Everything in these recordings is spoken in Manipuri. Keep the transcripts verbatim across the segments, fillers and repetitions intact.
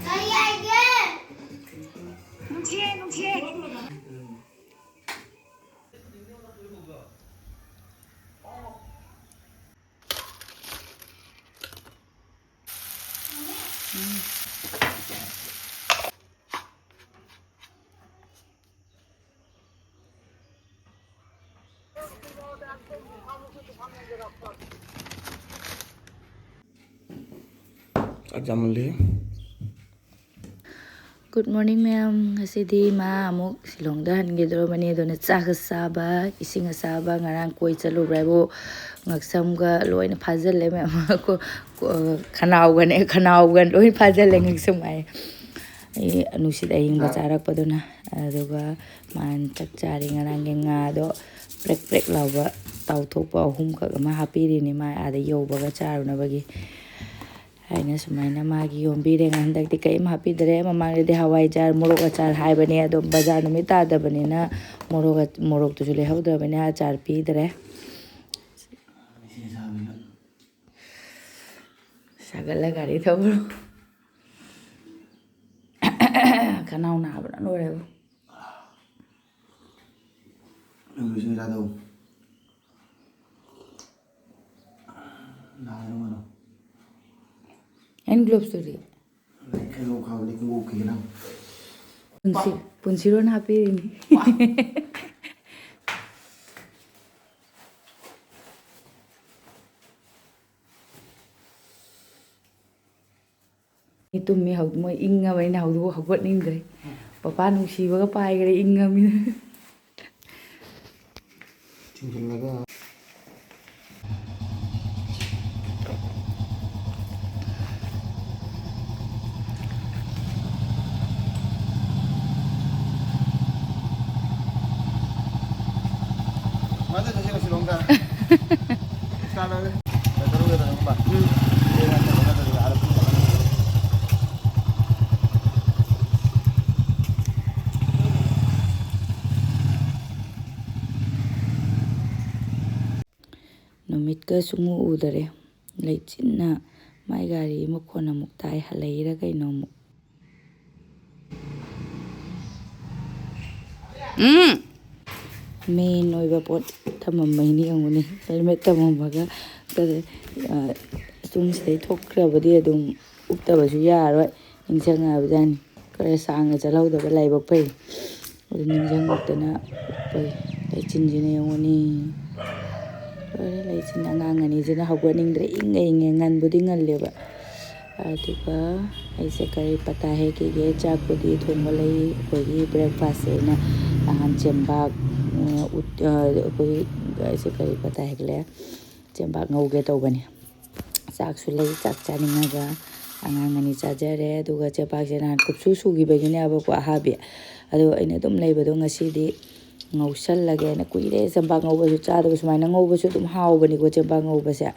ꯀꯔꯤ ꯍꯥꯏꯒꯦ? ꯅꯨꯡꯁꯤꯌꯦ, ꯅꯨꯡꯁꯤꯌꯦ꯫ ꯆꯥꯛ ꯆꯥꯃꯜꯂꯤ꯫ Good morning, ꯃꯌꯥꯝ꯫ ꯉꯁꯤꯗꯤ ꯏꯃꯥ ꯑꯃꯨꯛ ꯁꯤꯂꯣꯡꯗ ꯍꯟꯈꯤꯗꯧꯔꯕꯅꯤ, ꯑꯗꯨꯅ ꯆꯥꯛ ꯑꯁꯥꯕ, ꯏꯁꯤꯡ ꯑꯁꯥꯕ, ꯉꯔꯥꯡ ꯀꯣꯏ ꯆꯠꯂꯨꯕ꯭ꯔꯥ ꯍꯥꯏꯕꯨ ꯉꯛꯁꯝꯒ ꯂꯣꯏꯅ ꯐꯥꯖꯤꯜꯂꯦ ꯃꯌꯥꯝ꯫ ꯀꯣ-, ꯀꯣ-, ꯈꯅꯥꯎꯒꯅꯦ, ꯈꯅꯥꯎꯒ ꯂꯣꯏ ꯐꯥꯖꯤꯜꯂꯦ ꯉꯛꯁꯝ ꯍꯥꯏ꯫ ꯑꯩ ꯅꯨꯡꯁꯤꯠ ꯑꯏꯪꯕ ꯆꯥꯔꯛꯄꯗꯨꯅ꯫ ꯑꯗꯨꯒ ꯃꯥꯅ ꯆꯥꯛ ꯆꯥꯔꯤ ꯉꯔꯥꯡꯒꯤ ꯉꯥꯗꯣ ꯄ꯭ꯔꯦꯛ ꯄ꯭ꯔꯦꯛ ꯂꯥꯎꯕ ꯇꯥꯎꯊꯣꯛꯄ ꯑꯍꯨꯝꯈꯛ ꯑꯃ ꯍꯥꯞꯄꯤꯔꯤꯅꯤ ꯃꯥ ꯑꯥꯗ ꯌꯧꯕꯒ ꯆꯥꯔꯨꯅꯕꯒꯤ꯫ ꯑꯩꯅ ꯁꯨꯃꯥꯏꯅ ꯃꯥꯒꯤ ꯌꯣꯝꯕꯤꯔꯦ꯫ ꯍꯟꯗꯛꯇꯤ ꯀꯔꯤꯝ ꯍꯥꯞꯄꯤꯗꯔꯦ꯫ ꯃꯃꯥꯡꯗꯗꯤ ꯍꯋꯥꯏꯖꯥꯔ, ꯃꯣꯔꯣꯛ ꯑꯆꯥꯔ ꯍꯥꯏꯕꯅꯦ, ꯑꯗꯣ ꯕꯖꯥꯔ ꯅꯨꯃꯤꯠ ꯇꯥꯗꯕꯅꯤꯅ ꯃꯣꯔꯣꯛ, ꯃꯣꯔꯣꯛꯇꯨꯁꯨ ꯂꯩꯍꯧꯗꯕꯅꯤꯅ ꯑꯆꯥꯔ ꯄꯤꯗ꯭ꯔꯦ꯫ ꯁꯥꯒꯠꯂ ꯒꯥꯔꯤ ꯊꯧꯕ꯭ꯔꯣ? ꯈꯅꯥꯎ ꯅꯥꯕꯅ ꯂꯣꯏꯔꯦꯕ꯫ ꯅꯪꯁꯨ ꯏꯁꯤꯡ ꯆꯥꯗꯧ꯫ ꯅꯥꯗꯅꯕ ꯍꯣꯠꯅꯧ꯫ Hand gloves ꯇꯨꯗꯤ? ꯂꯩ, ꯀꯩꯅꯣ ꯈꯥꯎꯗꯤ ꯈꯣꯡꯎꯞ ꯀꯩꯀꯩ ꯅꯪ꯫ ꯄꯨꯟꯁꯤ-, ꯄꯨꯟꯁꯤꯔꯣꯟ ꯍꯥꯞꯄꯤꯔꯤꯅꯤ꯫ ꯃꯤ ꯇꯨꯝꯃꯤ ꯍꯧ-, ꯃꯣꯏ ꯏꯪꯉꯕꯅꯤꯅ ꯍꯧꯗꯣꯛ-, ꯍꯧꯒꯠꯅꯤꯡꯗ꯭ꯔꯦ꯫ ꯄꯄꯥ ꯅꯨꯡꯁꯤꯕꯒ ꯄꯥꯏꯈ꯭ꯔꯦ ꯏꯪꯉꯕꯅꯤꯅ꯫ ꯆꯤꯡꯁꯤꯜꯂꯒ꯫ ꯃꯥꯗꯤ ꯉꯁꯤ ꯂꯣꯡꯗ꯫ ꯆꯥꯅꯕ꯫ ꯎꯝ꯫ ꯅꯨꯃꯤꯠꯀ ꯁꯨꯡꯎ ꯎꯗꯔꯦ꯫ ꯂꯩꯆꯤꯟꯅ ꯃꯥꯏ ꯒꯥꯔꯤ ꯃꯈꯣꯟ ꯑꯃꯨꯛ ꯇꯥꯏ, ꯍꯜꯂꯛꯏꯔꯥ ꯀꯩꯅꯣ ꯑꯃꯨꯛ꯫ ꯎꯝ꯫ ꯃꯦꯟ ꯑꯣꯏꯕ ꯄꯣꯠ ꯊꯝꯃꯝꯕꯩꯅꯤ ꯌꯦꯡꯉꯨꯅꯦ꯫ ꯍꯦꯜꯃꯦꯠ ꯊꯝꯃꯝꯃꯒ ꯀꯔꯤ, ꯑ, ꯁꯨꯝ ꯁꯤꯗꯩ ꯊꯣꯛꯈ꯭ꯔꯕꯗꯤ ꯑꯗꯨꯝ ꯎꯞꯇꯕꯁꯨ ꯌꯥꯔꯣꯏ꯫ ꯅꯤꯡꯁꯤꯡꯉꯛꯑꯕꯖꯥꯠꯅꯤ꯫ ꯈꯔ ꯁꯥꯡꯅ ꯆꯠꯍꯧꯗꯕ ꯂꯥꯏꯕꯛ ꯐꯩ꯫ ꯑꯗꯨ ꯅꯤꯡꯁꯤꯡꯉꯛꯇꯅ ꯎꯞꯄꯩ꯫ ꯂꯩꯆꯤꯟꯁꯤꯅ ꯌꯦꯡꯉꯨꯅꯦ꯫ ꯂꯣꯏꯔꯦ, ꯂꯩꯆꯤꯟ꯫ ꯑꯉꯥꯡ ꯑꯅꯤꯁꯤꯅ ꯍꯧꯒꯠꯅꯤꯡꯗ꯭ꯔꯦ꯫ ꯏꯪꯉꯦ, ꯏꯪꯉꯦ꯫ ꯉꯟꯕꯨꯗꯤ ꯉꯜꯂꯦꯕ꯫ ꯑꯗꯨꯒ ꯑꯩꯁꯦ ꯀꯔꯤ ꯄꯇꯥ ꯍꯦꯛꯈꯤꯒꯦ꯫ ꯆꯥꯛꯄꯨꯗꯤ ꯊꯣꯡꯕ ꯂꯩ꯫ ꯑꯩꯈꯣꯏꯒꯤ ꯕ꯭ꯔꯦꯛꯐꯥꯁꯁꯦ ꯑꯩꯅ ꯅꯍꯥꯟ ꯆꯦꯡꯕꯥꯛ, ꯎꯝ, ꯎꯠ-, ꯑ, ꯑꯩꯈꯣꯏ, ꯑꯩꯁꯦ ꯀꯔꯤ ꯄꯇꯥ ꯍꯦꯛꯂꯦ? ꯆꯦꯡꯕꯥꯛ ꯉꯧꯒꯦ ꯇꯧꯕꯅꯤ꯫ ꯆꯥꯛꯁꯨ ꯂꯩ, ꯆꯥꯛ ꯆꯥꯅꯤꯡꯉꯒ ꯑꯉꯥꯡ ꯑꯅꯤ ꯆꯥꯖꯔꯦ꯫ ꯑꯗꯨꯒ ꯆꯦꯡꯕꯥꯛꯁꯦ ꯅꯍꯥꯟ ꯀꯨꯞꯁꯨ ꯁꯨꯈꯤꯕꯒꯤꯅꯦꯕꯀꯣ, ꯑꯍꯥꯕꯤ꯫ ꯑꯗꯣ ꯑꯩꯅ ꯑꯗꯨꯝ ꯂꯩꯕꯗꯣ ꯉꯁꯤꯗꯤ ꯉꯧꯁꯜꯂꯒꯦꯅ꯫ ꯀꯨꯏꯔꯦ ꯆꯦꯡꯕꯥꯛ ꯉꯧꯕꯁꯨ ꯆꯥꯗꯕ꯫ ꯁꯨꯃꯥꯏꯅ ꯉꯧꯕꯁꯨ ꯑꯗꯨꯝ ꯍꯥꯎꯕꯅꯤꯀꯣ ꯆꯦꯡꯕꯥꯛ ꯉꯧꯕꯁꯦ꯫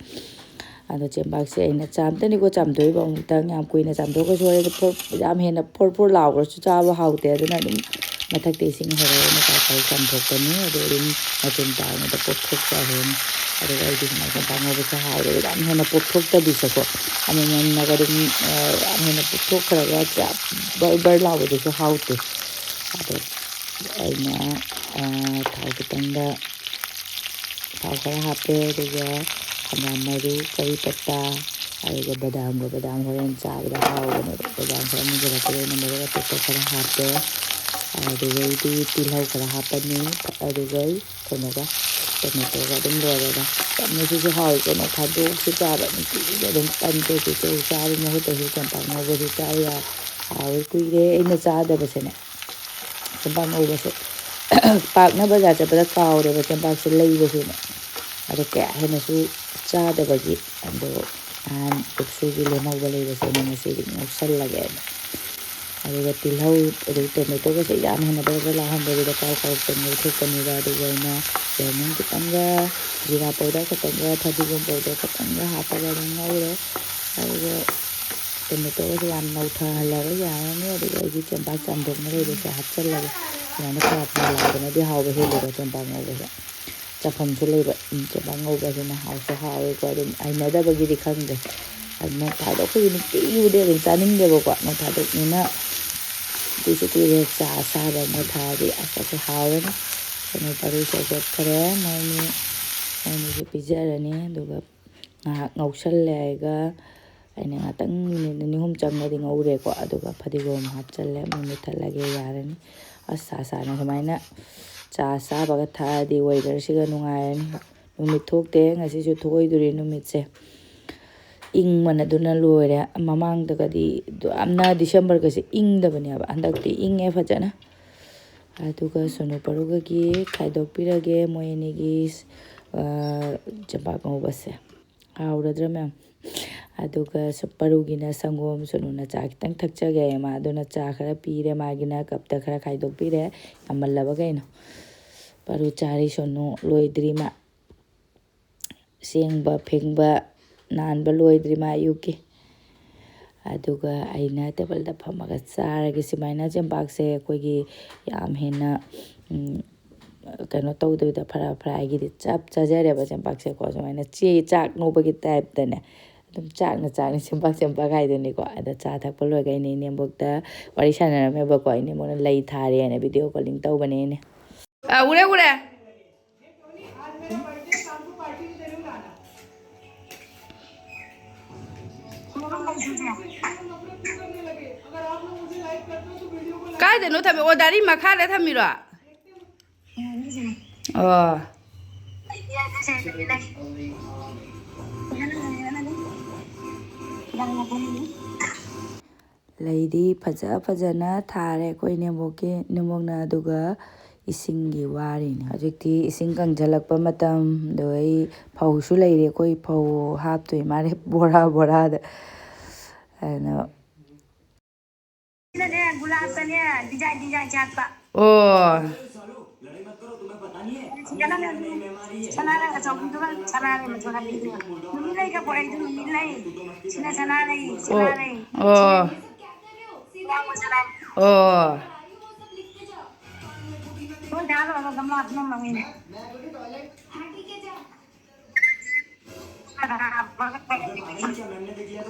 ꯑꯗꯣ ꯆꯦꯡꯕꯥꯛꯁꯦ ꯑꯩꯅ ꯆꯥꯝꯗꯅꯤꯀꯣ ꯆꯥꯝꯗꯣꯏꯕ꯫ ꯑꯃꯨꯛꯇꯪ ꯌꯥꯝ ꯀꯨꯏꯅ ꯆꯥꯝꯊꯣꯛꯈ꯭ꯔꯁꯨ ꯍꯣꯔꯦꯟ ꯐꯣꯔ-, ꯌꯥꯝ ꯍꯦꯟꯅ ꯐꯣꯔ ꯐꯣꯔ ꯂꯥꯎꯈ꯭ꯔꯁꯨ ꯆꯥꯕ ꯍꯥꯎꯇꯦ꯫ ꯑꯗꯨꯅ ꯑꯗꯨꯝ ꯃꯊꯛꯇ ꯏꯁꯤꯡ ꯍꯩꯔꯒ ꯑꯩꯅ ꯀꯥꯏ ꯀꯥꯏ ꯆꯥꯝꯊꯣꯛꯄꯅꯤ꯫ ꯑꯗꯣ ꯑꯗꯨꯝ ꯃꯆꯨꯝ ꯇꯥꯕꯗ ꯄꯣꯞꯊꯣꯛꯆꯔꯅꯤ꯫ ꯑꯗꯨꯒ ꯑꯩꯗꯤ ꯁꯨꯃꯥꯏꯅ ꯆꯦꯡꯕꯥꯛ ꯉꯧꯕꯁꯦ ꯍꯥꯎꯋꯦꯕ꯫ ꯌꯥꯝ ꯍꯦꯟꯅ ꯄꯣꯞꯊꯣꯛꯇꯕꯤꯁꯦꯀꯣ꯫ ꯑꯃꯃꯝꯅꯒ ꯑꯗꯨꯝ, ꯑ, ꯌꯥꯝ ꯍꯦꯟꯅ ꯄꯣꯞꯊꯣꯛꯈ꯭ꯔꯒ ꯆꯥ-, ꯕꯔ ꯕꯔ ꯂꯥꯎꯕꯗꯨꯁꯨ ꯍꯥꯎꯇꯦ꯫ ꯑꯗꯣ ꯑꯩꯅ, ꯑ, ꯊꯥꯎ ꯈꯤꯇꯪꯗ ꯊꯥꯎ ꯈꯔ ꯍꯥꯞꯄꯦ, ꯑꯗꯨꯒ ꯍꯪꯒꯥꯝ ꯃꯔꯨ, ꯀꯔꯤ ꯄꯠꯇꯥ, ꯑꯗꯨꯒ ꯕꯗꯥꯝꯒ, ꯕꯗꯥꯝ ꯍꯣꯔꯦꯟ ꯆꯥꯕꯗ ꯍꯥꯎꯕꯅꯦꯕ꯫ ꯕꯗꯥꯝ ꯈꯔ ꯃꯨꯟꯖꯜꯂꯛꯄꯗ ꯑꯩꯅ ꯃꯔꯨ ꯑꯇꯦꯛꯄ ꯈꯔ ꯍꯥꯞꯄꯦ꯫ ꯑꯗꯨꯗꯩꯗꯤ ꯇꯤꯜꯍꯧ ꯈꯔ ꯍꯥꯞꯄꯅꯤ, ꯑꯗꯨꯒ ꯀꯩꯅꯣꯒ, ꯇꯣꯃꯦꯇꯣꯒ ꯑꯗꯨꯝ ꯂꯣꯏꯔꯦꯗ꯫ ꯌꯥꯝꯅꯁꯨ ꯍꯥꯎꯋꯤ ꯀꯩꯅꯣ, ꯊꯥꯗꯣꯛꯁꯨ ꯆꯥꯕ ꯅꯨꯡꯇꯤꯒꯤꯗꯤ ꯑꯗꯨꯝ ꯇꯟ ꯀꯩꯀꯩ ꯆꯥꯕ ꯃꯍꯨꯠꯇꯁꯨ ꯆꯝꯄ꯭ꯔꯥ ꯉꯧꯕꯁꯨ ꯆꯥꯕ ꯌꯥꯏ꯫ ꯍꯥꯎꯋꯤ, ꯀꯨꯏꯔꯦ ꯑꯩꯅ ꯆꯥꯗꯕꯁꯦꯅꯦ꯫ ꯆꯦꯡꯄꯥꯛ ꯉꯧꯕꯁꯦ ꯄꯥꯛꯅ ꯕꯖꯥꯔ ꯆꯠꯄꯗ ꯀꯥꯎꯔꯦꯕ ꯆꯦꯡꯄꯥꯛꯁꯦ ꯂꯩꯕꯁꯦꯅꯦ꯫ ꯑꯗꯣ ꯀꯌꯥ ꯍꯦꯟꯅꯁꯨ ꯆꯥꯗꯕꯒꯤ ꯑꯗꯣ ꯅꯍꯥꯟ ꯀꯨꯞꯁꯨꯒꯤ ꯂꯦꯝꯍꯧꯕ ꯂꯩꯕꯁꯦ ꯑꯩꯅ ꯉꯁꯤꯗꯤ ꯉꯧꯁꯜꯂꯒꯦꯅ꯫ ꯑꯗꯨꯒ ꯇꯤꯜꯍꯧ, ꯑꯗꯩ ꯇꯣꯃꯦꯇꯣꯒꯁꯦ ꯌꯥꯝ ꯍꯦꯟꯅ ꯕꯔ ꯕꯔ ꯂꯥꯎꯍꯟꯗꯕꯤꯗ ꯀꯥꯔꯞ ꯀꯥꯔꯞ ꯇꯧꯔ ꯉꯧꯊꯣꯛꯄꯅꯤꯗ꯫ ꯑꯗꯨꯒ ꯑꯩꯅ ꯌꯥꯏꯉꯪ ꯈꯤꯇꯪꯒ, ꯖꯤꯔꯥ ꯄꯥꯎꯗꯔ ꯈꯤꯇꯪꯒ, ꯐꯗꯤꯒꯣꯝ ꯄꯥꯎꯗꯔ ꯈꯤꯇꯪꯒ ꯍꯥꯞꯄꯒ ꯑꯗꯨꯝ ꯉꯧꯔꯦ꯫ ꯑꯗꯨꯒ ꯇꯣꯃꯦꯇꯣꯒꯁꯦ ꯌꯥꯝ ꯅꯧꯊꯍꯜꯂꯒ ꯌꯥꯔꯅꯤ꯫ ꯑꯗꯨꯒ ꯑꯩꯒꯤ ꯆꯦꯡꯄꯥꯛ ꯆꯥꯝꯊꯣꯛꯅ ꯂꯩꯕꯁꯦ ꯍꯥꯞꯆꯜꯂꯒꯦ꯫ ꯁꯨꯃꯥꯏꯅ ꯀꯥꯔꯞ ꯀꯥꯔꯞ ꯂꯥꯎꯕꯅꯗꯤ ꯍꯥꯎꯕ ꯍꯦꯜꯂꯦꯕ ꯆꯦꯡꯄꯥꯛ ꯉꯧꯕꯁꯦ꯫ ꯆꯐꯝꯁꯨ ꯂꯩꯕ꯫ ꯎꯝ, ꯆꯦꯡꯄꯥꯛ ꯉꯧꯕꯁꯤꯅ ꯍꯥꯎꯁꯨ ꯍꯥꯎꯋꯦꯀꯣ꯫ ꯑꯗꯨꯝ ꯍꯩꯅꯗꯕꯒꯤꯗꯤ ꯈꯪꯗꯦ꯫ ꯅꯣꯡ ꯐꯥꯗꯣꯛ ꯑꯩꯈꯣꯏꯗꯤ ꯅꯨꯡꯇꯤꯒꯤꯕꯨꯗꯤ ꯑꯗꯨꯝ ꯆꯥꯅꯤꯡꯗꯦꯕꯀꯣ, ꯅꯣꯡ ꯐꯥꯗꯣꯛꯅꯤꯅ꯫ ꯑꯗꯨꯁꯨ ꯀꯨꯏꯔꯦ ꯆꯥ ꯆꯥꯕ ꯑꯃ ꯊꯛꯑꯗꯤ꯫ ꯑꯁ, ꯑꯩꯈꯣꯏ ꯍꯥꯎꯔꯅꯤ꯫ ꯁꯅꯨ ꯄꯔꯨꯁꯨ ꯍꯧꯒꯠꯈ꯭ꯔꯦ꯫ ꯃꯣꯏꯅꯤ, ꯃꯣꯏꯅꯤꯁꯨ ꯄꯤꯖꯔꯅꯤ꯫ ꯑꯗꯨꯒ ꯉꯥꯏꯍꯥꯛ ꯉꯧꯁꯜꯂꯦ꯫ ꯑꯩꯒ ꯑꯩꯅ ꯉꯥꯛꯇꯪ ꯃꯤꯅꯤꯠ ꯅꯤꯅꯤ ꯑꯍꯨꯝ ꯆꯪꯅꯗꯤ ꯉꯧꯔꯦꯀꯣ꯫ ꯑꯗꯨꯒ ꯐꯗꯤꯒꯣꯝ ꯍꯥꯞꯆꯜꯂꯦ꯫ ꯃꯩ ꯃꯨꯠꯊꯠꯂꯒꯦ, ꯌꯥꯔꯅꯤ꯫ ꯑꯁ, ꯁꯥ ꯁꯥꯅ ꯁꯨꯃꯥꯏꯅ ꯆꯥ ꯆꯥꯕꯒ ꯊꯛꯑꯗꯤ weatherꯁꯤꯒ ꯅꯨꯡꯉꯥꯏꯔꯅꯤ꯫ ꯅꯨꯃꯤꯠ ꯊꯣꯛꯇꯦ꯫ ꯉꯁꯤꯁꯨ ꯊꯣꯛꯑꯣꯏꯗꯣꯔꯤ ꯅꯨꯃꯤꯠꯁꯦ꯫ ꯏꯪꯕꯅꯗꯨꯅ ꯂꯣꯏꯔꯦ꯫ ꯃꯃꯥꯡꯗꯒꯗꯤ ꯌꯥꯝꯅ Decemberꯒꯁꯦ ꯏꯪꯗꯕꯅꯦꯕ꯫ ꯍꯟꯗꯛꯇꯤ ꯏꯪꯉꯦ ꯐꯖꯅ꯫ ꯑꯗꯨꯒ ꯁꯣꯅꯨ ꯄꯔꯨꯒꯒꯤ ꯈꯥꯏꯗꯣꯛꯄꯤꯔꯒꯦ, ꯃꯣꯏ ꯑꯅꯤꯒꯤ, ꯑ, ꯆꯦꯡꯄꯥꯛ ꯉꯧꯕꯁꯦ꯫ ꯍꯥꯎꯔꯗ꯭ꯔꯥ ꯃꯌꯥꯝ? ꯑꯗꯨꯒ ꯁꯨ-, ꯄꯔꯨꯒꯤꯅ ꯁꯪꯒꯣꯝ, ꯁꯣꯅꯨꯅ ꯆꯥ ꯈꯤꯇꯪ ꯊꯛꯆꯒꯦ꯫ ꯃꯥ ꯑꯗꯨꯅ ꯆꯥ ꯈꯔ ꯄꯤꯔꯦ, ꯃꯥꯒꯤꯅ ꯀꯞꯇ ꯈꯔ ꯈꯥꯏꯗꯣꯛꯄꯤꯔꯦ꯫ ꯌꯥꯝꯃꯜꯂꯕ ꯀꯩꯅꯣ? ꯄꯔꯨ ꯆꯥꯔꯤ, ꯁꯣꯅꯨ ꯂꯣꯏꯗ꯭ꯔꯤ ꯃꯥ꯫ ꯁꯦꯡꯕ ꯐꯦꯡꯕ ꯅꯥꯟꯕ ꯂꯣꯏꯗ꯭ꯔꯤ ꯃꯥ ꯑꯌꯨꯛꯀꯤ꯫ ꯑꯗꯨꯒ ꯑꯩꯅ ꯇꯦꯕꯜꯗ ꯐꯝꯃꯒ ꯆꯥꯔꯒꯦ꯫ ꯁꯨꯃꯥꯏꯅ ꯆꯦꯡꯄꯥꯛꯁꯦ ꯑꯩꯈꯣꯏꯒꯤ ꯌꯥꯝ ꯍꯦꯟꯅ, ꯎꯝ, ꯀꯩꯅꯣ ꯇꯧꯗꯕꯤꯗ, ꯐꯔꯥ ꯐꯔꯥꯏꯒꯤꯗꯤ ꯆꯞ ꯆꯥꯖꯔꯦꯕ ꯆꯦꯡꯄꯥꯛꯁꯦꯀꯣ꯫ ꯁꯨꯃꯥꯏꯅ ꯆꯦ ꯆꯥꯛ ꯉꯧꯕꯒꯤ typeꯇꯅꯦ, ꯑꯗꯨꯝ ꯆꯥꯛꯅ ꯆꯥꯛꯅ, ꯆꯦꯡꯄꯥꯛ ꯆꯦꯡꯄꯥꯛ ꯍꯥꯏꯗꯨꯅꯤꯀꯣ꯫ ꯑꯗ ꯆꯥ ꯊꯛꯄ ꯂꯣꯏꯔꯒ ꯑꯩꯅ ꯏꯅꯦꯝꯕꯣꯛꯇ ꯋꯥꯔꯤ ꯁꯥꯟꯅꯔꯝꯃꯦꯕꯀꯣ꯫ ꯏꯅꯦꯝꯕꯣꯛꯅ ꯂꯩ ꯊꯥꯔꯦꯅ video calling ꯇꯧꯕꯅꯦ ꯑꯩꯅ꯫ ꯑ, ꯎꯔꯦ, ꯎꯔꯦ꯫ ꯀꯥꯏꯗꯅꯣ ꯊꯝꯃꯤ? ꯑꯣ, ꯗꯥꯏꯔꯤ ꯃꯈꯥꯗ ꯊꯝꯃꯤꯔꯣ? ꯑꯣ꯫ ꯂꯩꯗꯤ ꯐꯖ ꯐꯖꯅ ꯊꯥꯔꯦ ꯑꯩꯈꯣꯏ ꯏꯅꯦꯝꯕꯣꯛꯀꯤ, ꯏꯅꯦꯝꯕꯣꯛꯅ꯫ ꯑꯗꯨꯒ ꯏꯁꯤꯡꯒꯤ ꯋꯥꯔꯤꯅꯤ꯫ ꯍꯧꯖꯤꯛꯇꯤ ꯏꯁꯤꯡ ꯀꯪꯁꯤꯜꯂꯛꯄ ꯃꯇꯝ, ꯑꯗꯩ ꯐꯧꯁꯨ ꯂꯩꯔꯦ꯫ ꯑꯩꯈꯣꯏ ꯐꯧ ꯍꯥꯞꯇꯣꯏ ꯃꯥꯜꯂꯦ ꯕꯣꯔꯥ ꯕꯣꯔꯥꯗ꯫ ꯑꯗꯨꯅ ꯁꯤꯅꯅꯦ, ꯒꯨꯂꯥꯞꯇꯅꯦ, design design ꯁꯥꯠꯄ꯫ ꯑꯣ꯫ ꯁꯅꯥꯔꯩ ꯑꯆꯧꯕꯤꯗꯨꯒ ꯁꯅꯥꯔꯩ ꯃꯆꯨ ꯍꯥꯞꯄꯤꯗꯨꯒ꯫ ꯅꯨꯃꯤꯠ ꯂꯩꯒ ꯄꯣꯔꯛꯏꯗꯨ ꯅꯨꯃꯤꯠ ꯂꯩ꯫ ꯁꯤꯅ ꯁꯅꯥꯔꯩ, ꯑꯣ, ꯁꯅꯥꯔꯩ꯫ ꯑꯣ꯫ ꯑꯋꯥꯡꯕ ꯁꯅꯥꯔꯩ꯫ ꯑꯣ꯫ ꯅꯣꯏ ꯗꯥ ꯂꯣꯏꯔꯒ ꯒꯝꯂꯥ ꯊꯝꯃꯝꯃꯤꯅꯦ꯫ ꯁꯅꯥꯔꯩ꯫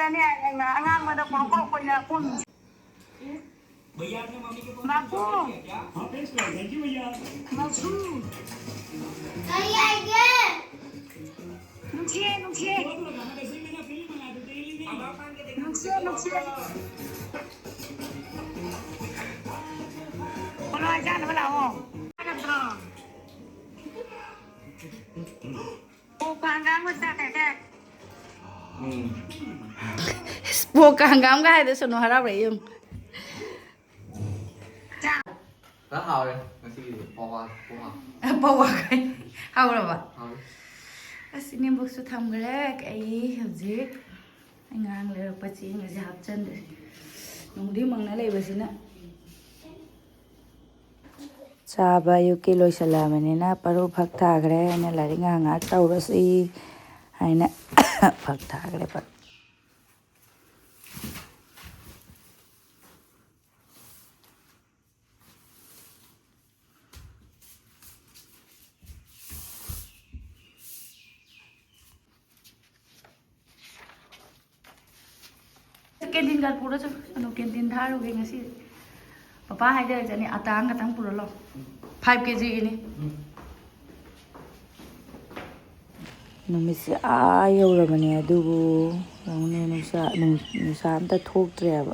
ꯑꯉꯥꯡꯕꯗ ꯀꯣꯔꯣꯛ ꯀꯣꯔꯣꯛ ꯑꯣꯏꯅ ꯀꯣꯟ꯫ ꯃꯥꯄꯨ꯫ ꯃꯥꯄꯨ꯫ ꯀꯔꯤ ꯍꯥꯏꯒꯦ? ꯅꯨꯡꯁꯤꯌꯦ, ꯅꯨꯡꯁꯤꯌꯦ꯫ ꯅꯨꯡꯁꯤꯌꯦ, ꯅꯨꯡꯁꯤꯌꯦ꯫ ꯄꯣꯂꯣ ꯆꯥꯅꯕ ꯂꯥꯛꯑꯣ꯫ ꯅꯠꯇ꯭ꯔꯣ? ꯄꯣꯛꯄ ꯍꯪꯒꯥꯝꯒ ꯆꯥꯛꯀ ꯆꯥꯛ꯫ ꯏꯁ, ꯄꯣꯛꯀ ꯍꯪꯒꯥꯝꯒ ꯍꯥꯏꯗꯣ ꯁꯣꯅꯣ ꯍꯔꯥꯎꯔꯛꯏ ꯌꯦꯡꯉꯨ꯫ ꯆꯥꯛ꯫ ꯈꯔ ꯍꯥꯎꯔꯦ ꯉꯁꯤꯒꯤꯗꯤ ꯄꯋꯥ ꯄꯋꯥ꯫ ꯄꯋꯥ ꯀꯥꯏ? ꯍꯥꯎꯔꯕ? ꯍꯥꯎꯔꯦ꯫ ꯑꯁ, ꯏꯅꯦꯝꯕꯣꯛꯁꯨ ꯊꯝꯈ꯭ꯔꯦ꯫ ꯑꯩ ꯍꯧꯖꯤꯛ ꯑꯉꯥꯡ ꯂꯩꯔꯛꯄ ꯆꯦꯡꯒꯁꯦ ꯍꯥꯞꯆꯤꯟꯗ꯭ꯔꯦ꯫ ꯅꯣꯡꯗꯤ ꯃꯪꯅ ꯂꯩꯕꯁꯤꯅ꯫ ꯆꯥꯕ ꯑꯌꯨꯛꯀꯤ ꯂꯣꯏꯁꯤꯜꯂꯛꯑꯕꯅꯤꯅ ꯄꯔꯨ ꯐꯛ ꯊꯥꯈ꯭ꯔꯦ꯫ ꯑꯩꯅ ꯂꯥꯏꯔꯤꯛ ꯉꯥꯏꯍꯥꯛ ꯉꯥꯏꯍꯥꯛ ꯇꯧꯔꯁꯤ ꯍꯥꯏꯅ ꯐꯛ ꯊꯥꯈ꯭ꯔꯦ꯫ ꯐꯛ꯫ ꯀꯦꯟꯇꯤꯟ ꯀꯥꯔꯗ ꯄꯨꯔ ꯆꯠꯂꯨ꯫ ꯀꯩꯅꯣ, ꯀꯦꯟꯇꯤꯟ ꯊꯥꯔꯨꯒꯦ ꯉꯁꯤ꯫ ꯄꯄꯥ ꯍꯥꯏꯖꯔꯛꯆꯅꯤ, ꯑꯇꯥ ꯑꯃ ꯈꯛꯇꯪ ꯄꯨꯔ ꯂꯥꯛꯑꯣ꯫ ꯐꯥꯏꯚ ꯀꯦ ꯖꯤꯒꯤꯅꯤ꯫ ꯅꯨꯃꯤꯠꯁꯦ ꯑꯥ ꯌꯧꯔꯕꯅꯦ, ꯑꯗꯨꯕꯨ ꯌꯦꯡꯉꯨꯅꯦ, ꯅꯨꯡꯁꯥ, ꯅꯨꯡ-, ꯅꯨꯡꯁꯥ ꯑꯝꯇ ꯊꯣꯛꯇ꯭ꯔꯦꯕ꯫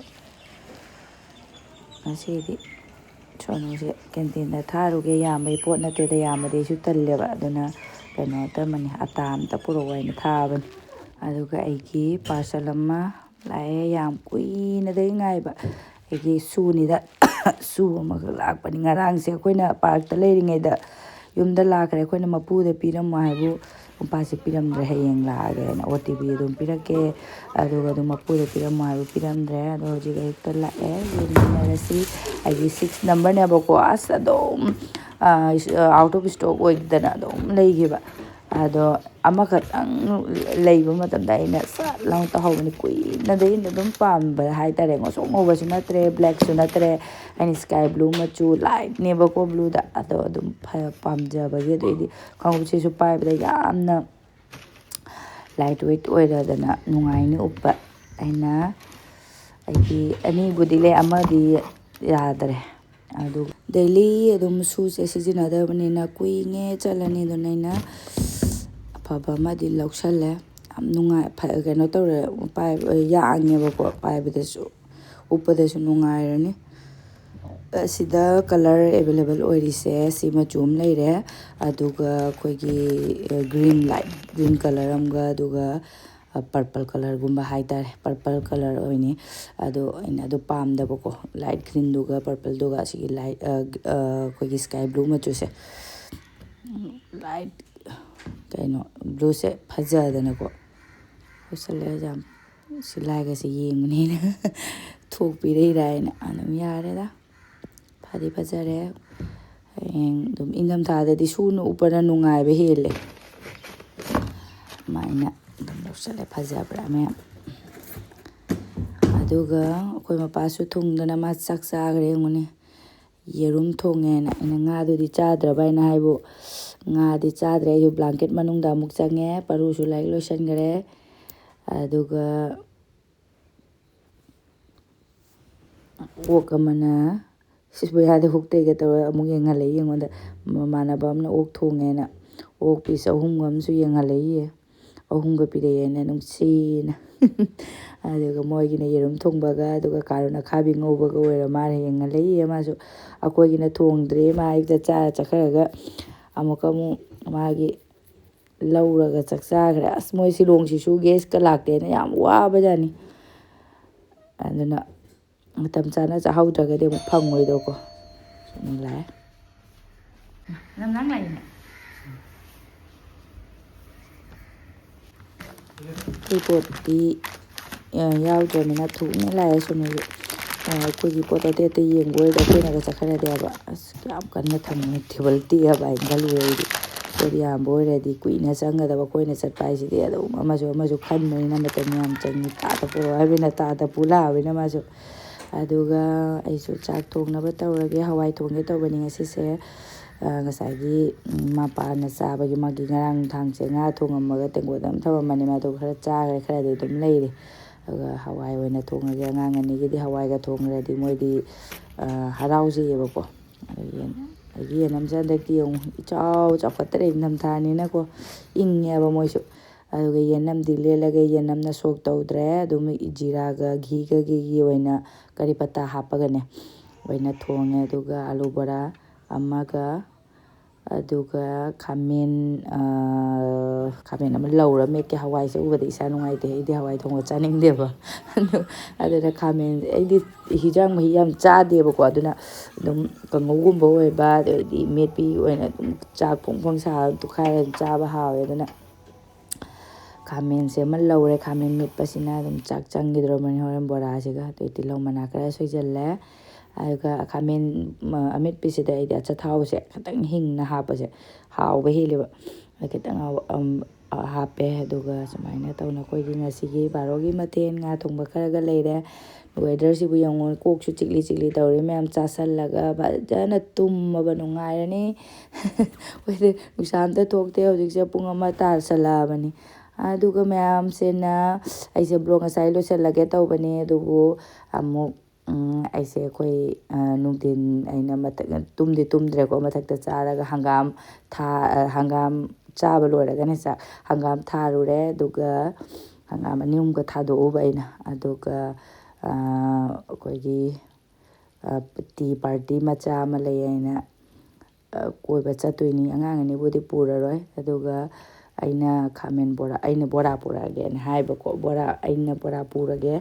ꯉꯁꯤꯗꯤ ꯁꯣꯅꯨꯁꯦ ꯀꯦꯟꯇꯤꯟꯗ ꯊꯥꯔꯨꯒꯦ꯫ ꯌꯥꯝꯕꯩ ꯄꯣꯠ ꯅꯠꯇꯦꯗ, ꯌꯥꯝꯕꯗꯤ ꯑꯩꯁꯨ ꯇꯜꯂꯦꯕ꯫ ꯑꯗꯨꯅ ꯀꯩꯅꯣ ꯇꯧꯔꯝꯕꯅꯤ, ꯑꯇꯥ ꯑꯝꯇ ꯄꯨꯔꯛꯑꯣ ꯍꯥꯏꯅ ꯊꯥꯕꯅꯤ꯫ ꯑꯗꯨꯒ ꯑꯩꯒꯤ ꯄꯥꯔꯁꯦꯜ ꯑꯃ ꯂꯥꯛꯑꯦ, ꯌꯥꯝ ꯀꯨꯏꯅꯗꯒꯤ ꯉꯥꯏꯕ꯫ ꯑꯩꯒꯤ ꯁꯨꯅꯤꯗ꯫ ꯁꯨ ꯑꯃꯈꯛ ꯂꯥꯛꯄꯅꯤ꯫ ꯉꯔꯥꯡꯁꯦ ꯑꯩꯈꯣꯏꯅ ꯄꯥꯔꯛꯇ ꯂꯩꯔꯤꯉꯩꯗ ꯌꯨꯝꯗ ꯂꯥꯛꯈ꯭ꯔꯦ꯫ ꯑꯩꯈꯣꯏꯅ ꯃꯄꯨꯗ ꯄꯤꯔꯝꯃꯣ ꯍꯥꯏꯕꯨ ꯃꯄꯥꯁꯦ ꯄꯤꯔꯝꯗ꯭ꯔꯦ, ꯍꯌꯦꯡ ꯂꯥꯛꯑꯒꯦ ꯍꯥꯏꯅ ꯑꯣ ꯇꯤ ꯄꯤ ꯑꯗꯨꯝ ꯄꯤꯔꯛꯀꯦ꯫ ꯑꯗꯨꯒ ꯑꯗꯨꯝ ꯃꯄꯨꯗ ꯄꯤꯔꯝꯃꯣ ꯍꯥꯏꯕ ꯄꯤꯔꯝꯗ꯭ꯔꯦ꯫ ꯑꯗꯣ ꯍꯧꯖꯤꯛ ꯑꯌꯨꯛꯇ ꯂꯥꯛꯑꯦ, ꯌꯦꯡꯃꯤꯟꯅꯔꯁꯤ꯫ ꯑꯩꯒꯤ ꯁꯤꯛꯁ ꯅꯝꯕꯔꯅꯦꯕꯀꯣ, ꯑꯁ ꯑꯗꯨꯝ ꯑꯥꯎꯠ ꯑꯣꯐ ꯏꯁꯇꯣꯛ ꯑꯣꯏꯗꯅ ꯑꯗꯨꯝ ꯂꯩꯈꯤꯕ꯫ ꯑꯗꯣ ꯑꯃꯈꯛꯇꯪ ꯂꯩꯕ ꯃꯇꯝꯗ ꯑꯩꯅ ꯁꯠ ꯂꯥꯎ ꯇꯧꯍꯧꯕꯅꯤ꯫ ꯀꯨꯏꯅꯗꯒꯤ ꯑꯩꯅ ꯑꯗꯨꯝ ꯄꯥꯝꯕ ꯍꯥꯏꯇꯥꯔꯦ꯫ ꯉꯧꯁꯣꯛ ꯉꯧꯕꯁꯨ ꯅꯠꯇ꯭ꯔꯦ, ꯕ꯭ꯂꯦꯛꯁꯨ ꯅꯠꯇ꯭ꯔꯦ, ꯑꯩꯅ ꯁ꯭ꯀꯥꯏ ꯕ꯭ꯂꯨ ꯃꯆꯨ ꯂꯥꯏꯠꯅꯦꯕꯀꯣ, ꯕ꯭ꯂꯨꯗ꯫ ꯑꯗꯣ ꯑꯗꯨꯝ ꯐ-, ꯄꯥꯝꯖꯕꯒꯤ꯫ ꯑꯗꯩꯗꯤ ꯈꯣꯡꯎꯞꯁꯤꯁꯨ ꯄꯥꯏꯕꯗ ꯌꯥꯝꯅ ꯂꯥꯏꯠ ꯋꯦꯠ ꯑꯣꯏꯔꯗꯅ ꯅꯨꯡꯉꯥꯏꯅꯤ ꯎꯞꯄ꯫ ꯑꯩꯅ ꯑꯩꯒꯤ ꯑꯅꯤꯕꯨꯗꯤ ꯂꯩ, ꯑꯃꯗꯤ ꯌꯥꯗ꯭ꯔꯦ꯫ ꯑꯗꯨ ꯗꯦꯂꯤ ꯑꯗꯨꯝ ꯁꯨꯁꯦ ꯁꯤꯖꯤꯟꯅꯗꯕꯅꯤꯅ ꯀꯨꯏꯉꯦ ꯆꯠꯂꯅꯤ꯫ ꯑꯗꯨꯅ ꯑꯩꯅ ꯑꯐꯕ ꯑꯃꯗꯤ ꯂꯧꯁꯜꯂꯦ꯫ ꯌꯥꯝ ꯅꯨꯡꯉꯥꯏ, ꯐ-, ꯀꯩꯅꯣ ꯇꯧꯔꯦ, ꯄꯥꯏꯕ ꯌꯥꯡꯉꯦꯕꯀꯣ, ꯄꯥꯏꯕꯗꯁꯨ ꯎꯞꯄꯗꯁꯨ ꯅꯨꯡꯉꯥꯏꯔꯅꯤ꯫ ꯑꯁꯤꯗ ꯀꯂꯔ ꯑꯦꯕꯥꯏꯂꯦꯕꯜ ꯑꯣꯏꯔꯤꯁꯦ ꯁꯤ ꯃꯆꯨ ꯑꯃ ꯂꯩꯔꯦ, ꯑꯗꯨꯒ ꯑꯩꯈꯣꯏꯒꯤ ꯒ꯭ꯔꯤꯟ, ꯂꯥꯏꯠ ꯒ꯭ꯔꯤꯟ ꯀꯂꯔ ꯑꯃꯒ, ꯑꯗꯨꯒ ꯄꯔꯄꯜ ꯀꯂꯔꯒꯨꯝꯕ ꯍꯥꯏꯇꯥꯔꯦ, ꯄꯔꯄꯜ ꯀꯂꯔ ꯑꯣꯏꯅꯤ꯫ ꯑꯗꯣ ꯑꯩꯅ ꯑꯗꯨ ꯄꯥꯝꯗꯕꯀꯣ, ꯂꯥꯏꯠ ꯒ꯭ꯔꯤꯟꯗꯨꯒ ꯄꯔꯄꯜꯗꯨꯒ ꯑꯁꯤꯒꯤ ꯂꯥꯏꯠ, ꯑꯩꯈꯣꯏꯒꯤ ꯁ꯭ꯀꯥꯏ ꯕ꯭ꯂꯨ ꯃꯆꯨꯁꯦ, ꯂꯥꯏꯠ ꯀꯩꯅꯣ ꯕ꯭ꯂꯨꯁꯦ ꯐꯖꯗꯅꯀꯣ ꯂꯧꯁꯜꯂꯦ꯫ ꯌꯥꯝ ꯁꯤ ꯂꯥꯏꯒꯁꯦ ꯌꯦꯡꯕꯅꯤꯅ ꯊꯣꯛꯄꯤꯔꯛꯏꯔꯥ ꯍꯥꯏꯅ ꯑꯗꯨꯝ ꯌꯥꯔꯦꯗ꯫ ꯐꯗꯤ ꯐꯖꯔꯦ꯫ ꯍꯌꯦꯡ ꯑꯗꯨꯝ ꯏꯪꯊꯝꯊꯥꯗꯗꯤ ꯁꯨꯅ ꯎꯞꯄꯅ ꯅꯨꯡꯉꯥꯏꯕ ꯍꯦꯜꯂꯦ꯫ ꯑꯗꯨꯃꯥꯏꯅ ꯑꯗꯨꯝ ꯂꯧꯁꯜꯂꯦ, ꯐꯖꯕ꯭ꯔꯥ ꯃꯌꯥꯝ꯫ ꯑꯗꯨꯒ ꯑꯩꯈꯣꯏ ꯃꯄꯥꯁꯨ ꯊꯨꯡꯗꯅ ꯃꯥ ꯆꯥꯛ ꯆꯥꯈ꯭ꯔꯦ ꯌꯦꯡꯉꯨꯅꯦ꯫ ꯌꯦꯔꯨꯝ ꯊꯣꯡꯉꯦꯅ꯫ ꯑꯩꯅ ꯉꯥꯗꯨꯗꯤ ꯆꯥꯗ꯭ꯔꯕ ꯍꯥꯏꯅ ꯍꯥꯏꯕꯨ, ꯉꯥꯗꯤ ꯆꯥꯗ꯭ꯔꯦ꯫ ꯑꯩꯁꯨ ꯕ꯭ꯂꯥꯡꯀꯦꯠ ꯃꯅꯨꯡꯗ ꯑꯃꯨꯛ ꯆꯪꯉꯦ, ꯄꯔꯨꯁꯨ ꯂꯥꯏꯔꯤꯛ ꯂꯣꯏꯁꯟꯈ꯭ꯔꯦ꯫ ꯑꯗꯨꯒ ꯑꯣꯛ ꯑꯃꯅ, ꯁꯤꯁꯕꯨ ꯌꯥꯗꯦ, ꯍꯨꯛꯇꯩꯒ ꯇꯧꯔꯒ ꯑꯃꯨꯛ ꯌꯦꯡꯍꯜꯂꯛꯏ ꯑꯩꯉꯣꯟꯗ꯫ ꯃꯃꯥꯟꯅꯕ ꯑꯃꯅ ꯑꯣꯛ ꯊꯣꯡꯉꯦꯅ ꯑꯣꯛ ꯄꯤꯁ ꯑꯍꯨꯝꯒ ꯑꯃꯁꯨ ꯌꯦꯡꯍꯜꯂꯛꯏꯌꯦ꯫ ꯑꯍꯨꯝꯒ ꯄꯤꯔꯛꯑꯦꯅ ꯅꯨꯡꯁꯤꯅ꯫ ꯑꯗꯨꯒ ꯃꯣꯏꯒꯤꯅ ꯌꯦꯔꯨꯝ ꯊꯣꯡꯕꯒ, ꯑꯗꯨꯒ ꯀꯥꯔꯣꯟ ꯑꯈꯥꯕꯤ ꯉꯧꯕꯒ ꯑꯣꯏꯔ ꯃꯥꯜꯂꯦ, ꯌꯦꯡꯍꯜꯂꯛꯏꯌꯦ꯫ ꯃꯥꯁꯨ ꯑꯩꯈꯣꯏꯒꯤꯅ ꯊꯣꯡꯗ꯭ꯔꯦ, ꯃꯥ ꯍꯦꯛꯇ ꯆꯥꯔ ꯆꯠꯈ꯭ꯔꯒ ꯑꯃꯨꯛꯀ ꯑꯃꯨꯛ ꯃꯥꯒꯤ ꯂꯧꯔꯒ ꯆꯥꯛ ꯆꯥꯈ꯭ꯔꯦ꯫ ꯑꯁ, ꯃꯣꯏ ꯁꯤꯂꯣꯡꯁꯤꯁꯨ ꯒꯦꯁꯀ ꯂꯥꯛꯇꯦꯅ ꯌꯥꯝ ꯋꯥꯕꯖꯥꯠꯅꯤ꯫ ꯑꯗꯨꯅ ꯃꯇꯝ ꯆꯥꯅ ꯆꯥꯍꯧꯗ꯭ꯔꯒꯗꯤ ꯑꯃꯨꯛ ꯐꯪꯉꯣꯏꯗꯣꯀꯣ꯫ ꯑꯃꯨꯛ ꯂꯥꯛꯑꯦ꯫ ꯅꯪ ꯅꯪ ꯂꯥꯛꯏꯅꯦ꯫ ꯑꯩꯈꯣꯏ ꯄꯣꯠꯇꯤ, ꯑ, ꯌꯥꯎꯗ꯭ꯔꯕꯅꯤꯅ ꯊꯨꯅ ꯂꯥꯛꯑꯦ ꯁꯨꯝ꯫ ꯑ, ꯑꯩꯈꯣꯏꯒꯤ ꯄꯣꯠ ꯑꯇꯩ ꯑꯇꯩ ꯌꯦꯡꯕ ꯑꯣꯏꯔꯗꯤ ꯑꯩꯈꯣꯏꯅꯒ ꯆꯠꯈ꯭ꯔꯗꯤ ꯍꯥꯏꯕ, ꯑꯁ, ꯀꯌꯥꯝ ꯀꯟꯅ ꯊꯝꯃꯣꯏ, ꯇꯦꯕꯜ ꯇꯦꯛꯑꯕ ꯍꯥꯏꯅ ꯈꯜꯂꯨꯔꯦ ꯑꯩꯗꯤ꯫ ꯄꯣꯠ ꯌꯥꯝꯕ ꯑꯣꯏꯔꯗꯤ ꯀꯨꯏꯅ ꯆꯪꯒꯗꯕ, ꯑꯩꯈꯣꯏꯅ ꯆꯠꯄ ꯍꯥꯏꯁꯤꯗꯤ ꯑꯗꯨꯝ ꯑꯃꯁꯨ ꯑꯃꯁꯨ ꯈꯟꯕꯅꯤꯅ ꯃꯇꯝ ꯌꯥꯝ ꯆꯪꯉꯤ꯫ ꯇꯥꯗ ꯄꯨꯔꯛꯑꯣ ꯍꯥꯏꯕꯅꯤꯅ ꯇꯥꯗ ꯄꯨ ꯂꯥꯛꯑꯕꯅꯤꯅ ꯃꯥꯁꯨ꯫ ꯑꯗꯨꯒ ꯑꯩꯁꯨ ꯆꯥꯛ ꯊꯣꯡꯅꯕ ꯇꯧꯔꯒꯦ꯫ ꯍꯋꯥꯏ ꯊꯣꯡꯒꯦ ꯇꯧꯕꯅꯤ ꯉꯁꯤꯁꯦ꯫ ꯑ, ꯉꯁꯥꯏꯒꯤ, ꯎꯝ, ꯃꯄꯥꯅ ꯆꯥꯕꯒꯤ ꯃꯥꯒꯤ ꯉꯔꯥꯡ ꯅꯨꯡꯗꯥꯡꯁꯦ ꯉꯥ ꯊꯣꯡꯉꯝꯃꯒ ꯇꯦꯡꯀꯣꯠ ꯑꯃ ꯊꯝꯃꯝꯕꯅꯤ꯫ ꯃꯥꯗꯣ ꯈꯔ ꯆꯥꯈ꯭ꯔꯦ, ꯈꯔꯗꯤ ꯑꯗꯨꯝ ꯂꯩꯔꯤ꯫ ꯑꯗꯨꯒ ꯍꯋꯥꯏ ꯑꯣꯏꯅ ꯊꯣꯡꯉꯒꯦ꯫ ꯑꯉꯥꯡ ꯑꯅꯤꯒꯤꯗꯤ ꯍꯋꯥꯏꯒ ꯊꯣꯡꯈ꯭ꯔꯗꯤ ꯃꯣꯏꯗꯤ, ꯑ, ꯍꯔꯥꯎꯖꯩꯌꯦꯕꯀꯣ꯫ ꯑꯗ ꯌꯦꯟ-, ꯑꯩꯒꯤ ꯌꯦꯟ ꯑꯃꯁꯦ ꯍꯟꯗꯛꯇꯤ ꯑꯃꯨꯛ ꯏꯆꯥꯎ ꯆꯥꯎꯈꯠꯇ꯭ꯔꯦ, ꯏꯪꯊꯝꯊꯥꯅꯤꯅꯀꯣ, ꯏꯪꯉꯦꯕ ꯃꯣꯏꯁꯨ꯫ ꯑꯗꯨꯒ ꯌꯦꯟꯅꯝꯗꯤ ꯂꯦꯜꯂꯒꯦ, ꯌꯦꯟꯅꯝꯅ ꯁꯣꯛ ꯇꯧꯗ꯭ꯔꯦ꯫ ꯑꯗꯨꯝ ꯖꯤꯔꯥꯒ ꯘꯤꯒꯒꯤ ꯑꯣꯏꯅ ꯀꯔꯤ ꯄꯇꯥ ꯍꯥꯞꯄꯒꯅꯦ ꯑꯣꯏꯅ ꯊꯣꯡꯉꯦ꯫ ꯑꯗꯨꯒ ꯑꯥꯂꯨ ꯕꯣꯔꯥ ꯑꯃꯒ, ꯑꯗꯨꯒ ꯈꯥꯃꯦꯟ, ꯑ, ꯈꯥꯃꯦꯟ ꯑꯃ ꯂꯧꯔ ꯃꯦꯠꯀꯦ꯫ ꯍꯋꯥꯏꯁꯦ ꯎꯕꯗ ꯏꯁꯥ ꯅꯨꯡꯉꯥꯏꯇꯦ, ꯑꯩꯗꯤ ꯍꯋꯥꯏ ꯊꯣꯡꯕ ꯆꯥꯅꯤꯡꯗꯦꯕ꯫ ꯑꯗꯨ, ꯑꯗꯨꯅ ꯈꯥꯃꯦꯟ, ꯑꯩꯗꯤ ꯍꯤꯟꯖꯥꯡ ꯃꯍꯤ ꯌꯥꯝ ꯆꯥꯗꯦꯕꯀꯣ, ꯑꯗꯨꯅ ꯑꯗꯨꯝ ꯀꯥꯡꯉꯧꯒꯨꯝꯕ ꯑꯣꯏꯕ, ꯑꯗꯩꯗꯤ ꯃꯦꯠꯄꯤ ꯑꯣꯏꯅ ꯑꯗꯨꯝ ꯆꯥꯛ ꯐꯣꯡ ꯐꯣꯡ ꯁꯥꯔ ꯇꯣꯠꯈꯥꯏꯔ ꯑꯗꯨꯝ ꯆꯥꯕ ꯍꯥꯎꯋꯦ꯫ ꯑꯗꯨꯅ ꯈꯥꯃꯦꯟꯁꯦ ꯑꯃ ꯂꯧꯔꯦ꯫ ꯈꯥꯃꯦꯟ ꯃꯦꯠꯄꯁꯤꯅ ꯑꯗꯨꯝ ꯆꯥꯛ ꯆꯪꯈꯤꯗ꯭ꯔꯕꯅꯤ ꯍꯣꯔꯦꯟ ꯕꯣꯔꯥꯁꯤꯒ꯫ ꯑꯗꯩ ꯇꯤꯜꯍꯧ ꯃꯅꯥ ꯈꯔ ꯁꯣꯏꯖꯜꯂꯦ꯫ ꯑꯗꯨꯒ ꯈꯥꯃꯦꯟ, ꯃ-, ꯑꯃꯦꯠꯄꯤꯁꯤꯗ ꯑꯩꯗꯤ ꯑꯆꯥꯊꯥꯎꯁꯦ ꯈꯤꯇꯪ ꯍꯤꯡꯅ ꯍꯥꯞꯄꯁꯦ ꯍꯥꯎꯕ ꯍꯦꯜꯂꯦꯕ꯫ ꯑꯗ ꯈꯤꯇꯪ ꯍꯥꯎ-, ꯑꯝ, ꯑ, ꯍꯥꯞꯄꯦ꯫ ꯑꯗꯨꯒ ꯁꯨꯃꯥꯏꯅ ꯇꯧꯅ ꯑꯩꯈꯣꯏꯒꯤ ꯉꯁꯤꯒꯤ ꯕꯥꯔꯣꯒꯤ ꯃꯊꯦꯜ ꯉꯥ ꯊꯣꯡꯕ ꯈꯔꯒ ꯂꯩꯔꯦ꯫ Weatherꯁꯤꯕꯨ ꯌꯦꯡꯉꯨ, ꯀꯣꯛꯁꯨ ꯆꯤꯛꯂꯤ ꯆꯤꯛꯂꯤ ꯇꯧꯔꯤ꯫ ꯃꯌꯥꯝ ꯆꯥꯁꯜꯂꯒ ꯐꯖꯅ ꯇꯨꯝꯃꯕ ꯅꯨꯡꯉꯥꯏꯔꯅꯤ꯫ ꯑꯩꯈꯣꯏꯗꯤ ꯅꯨꯡꯁꯥ ꯑꯝꯇ ꯊꯣꯛꯇꯦ꯫ ꯍꯧꯖꯤꯛꯁꯦ ꯄꯨꯡ ꯑꯃ ꯇꯥꯁꯜꯂꯛꯑꯕꯅꯤ꯫ ꯑꯗꯨꯒ ꯃꯌꯥꯝꯁꯤꯅ, ꯑꯩꯁꯦ vlog ꯉꯁꯥꯏ ꯂꯣꯏꯁꯤꯜꯂꯒꯦ ꯇꯧꯕꯅꯦ, ꯑꯗꯨꯕꯨ ꯑꯃꯨꯛ, ꯎꯝ, ꯑꯩꯁꯦ ꯑꯩꯈꯣꯏ, ꯑ, ꯅꯨꯡꯊꯤꯟ ꯑꯩꯅ ꯃꯊꯛ-, ꯇꯨꯝꯗꯤ ꯇꯨꯝꯗ꯭ꯔꯦꯀꯣ, ꯃꯊꯛꯇ ꯆꯥꯔꯒ ꯍꯪꯒꯥꯝ ꯊꯥ-, ꯑ, ꯍꯪꯒꯥꯝ ꯆꯥꯕ ꯂꯣꯏꯔꯒꯅꯦ ꯆꯥꯛ, ꯍꯪꯒꯥꯝ ꯊꯥꯔꯨꯔꯦ꯫ ꯑꯗꯨꯒ ꯍꯪꯒꯥꯝ ꯑꯅꯤ ꯑꯍꯨꯝꯒ ꯊꯥꯗꯣꯛꯎꯕ ꯑꯩꯅ꯫ ꯑꯗꯨꯒ, ꯑ, ꯑꯩꯈꯣꯏꯒꯤ, ꯑ, tea party ꯃꯆꯥ ꯑꯃ ꯂꯩ ꯍꯥꯏꯅ, ꯑ, ꯀꯣꯏꯕ ꯆꯠꯇꯣꯏꯅꯤ꯫ ꯑꯉꯥꯡ ꯑꯅꯤꯕꯨꯗꯤ ꯄꯨꯔꯔꯣꯏ꯫ ꯑꯗꯨꯒ ꯑꯩꯅ ꯈꯥꯃꯦꯟ ꯕꯣꯔꯥ, ꯑꯩꯅ ꯕꯣꯔꯥ ꯄꯨꯔꯛꯑꯒꯦꯅ ꯍꯥꯏꯕꯀꯣ꯫ ꯕꯣꯔꯥ, ꯑꯩꯅ ꯕꯣꯔꯥ ꯄꯨꯔꯒꯦ,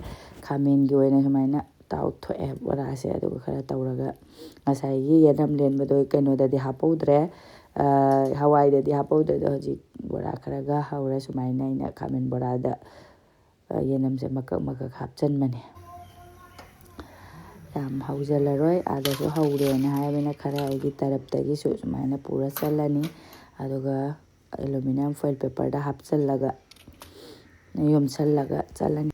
ꯈꯥꯃꯦꯟꯒꯤ ꯑꯣꯏꯅ ꯁꯨꯃꯥꯏꯅ ꯇꯥꯎꯊꯣꯛꯑꯦ ꯕꯣꯔꯥꯁꯦ꯫ ꯑꯗꯨꯒ ꯈꯔ ꯇꯧꯔꯒ ꯉꯁꯥꯏꯒꯤ ꯌꯦꯅꯝ ꯂꯦꯟꯕꯗꯣ ꯀꯩꯅꯣꯗꯗꯤ ꯍꯥꯞꯄꯧꯗ꯭ꯔꯦ, ꯑ, ꯍꯋꯥꯏꯗꯗꯤ ꯍꯥꯞꯄꯧꯗ꯭ꯔꯦ꯫ ꯑꯗꯣ ꯍꯧꯖꯤꯛ ꯕꯣꯔꯥ ꯈꯔꯒ ꯍꯧꯔꯦ꯫ ꯁꯨꯃꯥꯏꯅ ꯑꯩꯅ ꯈꯥꯃꯦꯟ ꯕꯣꯔꯥꯗ ꯑ, ꯌꯦꯅꯝꯁꯦ ꯃꯀꯛ ꯃꯀꯛ ꯍꯥꯞꯆꯟꯕꯅꯦ꯫ ꯌꯥꯝ ꯍꯧꯖꯜꯂꯔꯣꯏ, ꯑꯥꯗꯁꯨ ꯍꯧꯔꯦꯅ ꯍꯥꯏꯕꯅꯤꯅ ꯈꯔ ꯑꯩꯒꯤ ꯇꯔꯞꯇꯒꯤꯁꯨ ꯁꯨꯃꯥꯏꯅ ꯄꯨꯔ ꯆꯠꯂꯅꯤ꯫ ꯑꯗꯨꯒ aluminium foil paperꯗ ꯍꯥꯞꯆꯜꯂꯒ, ꯌꯣꯝꯁꯜꯂꯒ ꯆꯠꯂꯅꯤ꯫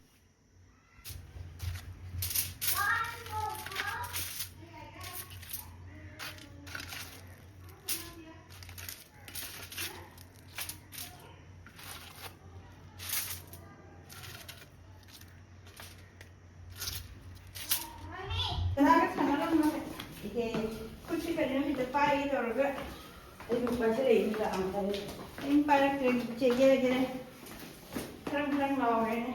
ꯈꯨꯠꯁꯤ ꯀꯩꯅꯣ ꯈꯤꯇ ꯄꯥꯏꯒꯦ ꯇꯧꯔꯒ ꯑꯩꯁꯨ ꯄꯥꯏꯁꯤꯜꯂꯛꯏꯅꯤꯗ ꯑꯃꯨꯛꯇꯪ꯫ ꯑꯩꯅ ꯄꯥꯏꯔꯛꯇ꯭ꯔꯦ꯫ ꯆꯦ ꯒꯦꯔꯦ ꯒꯦꯔꯦ ꯈꯔꯪ ꯈꯔꯪ ꯂꯥꯎꯔꯦꯅꯦ꯫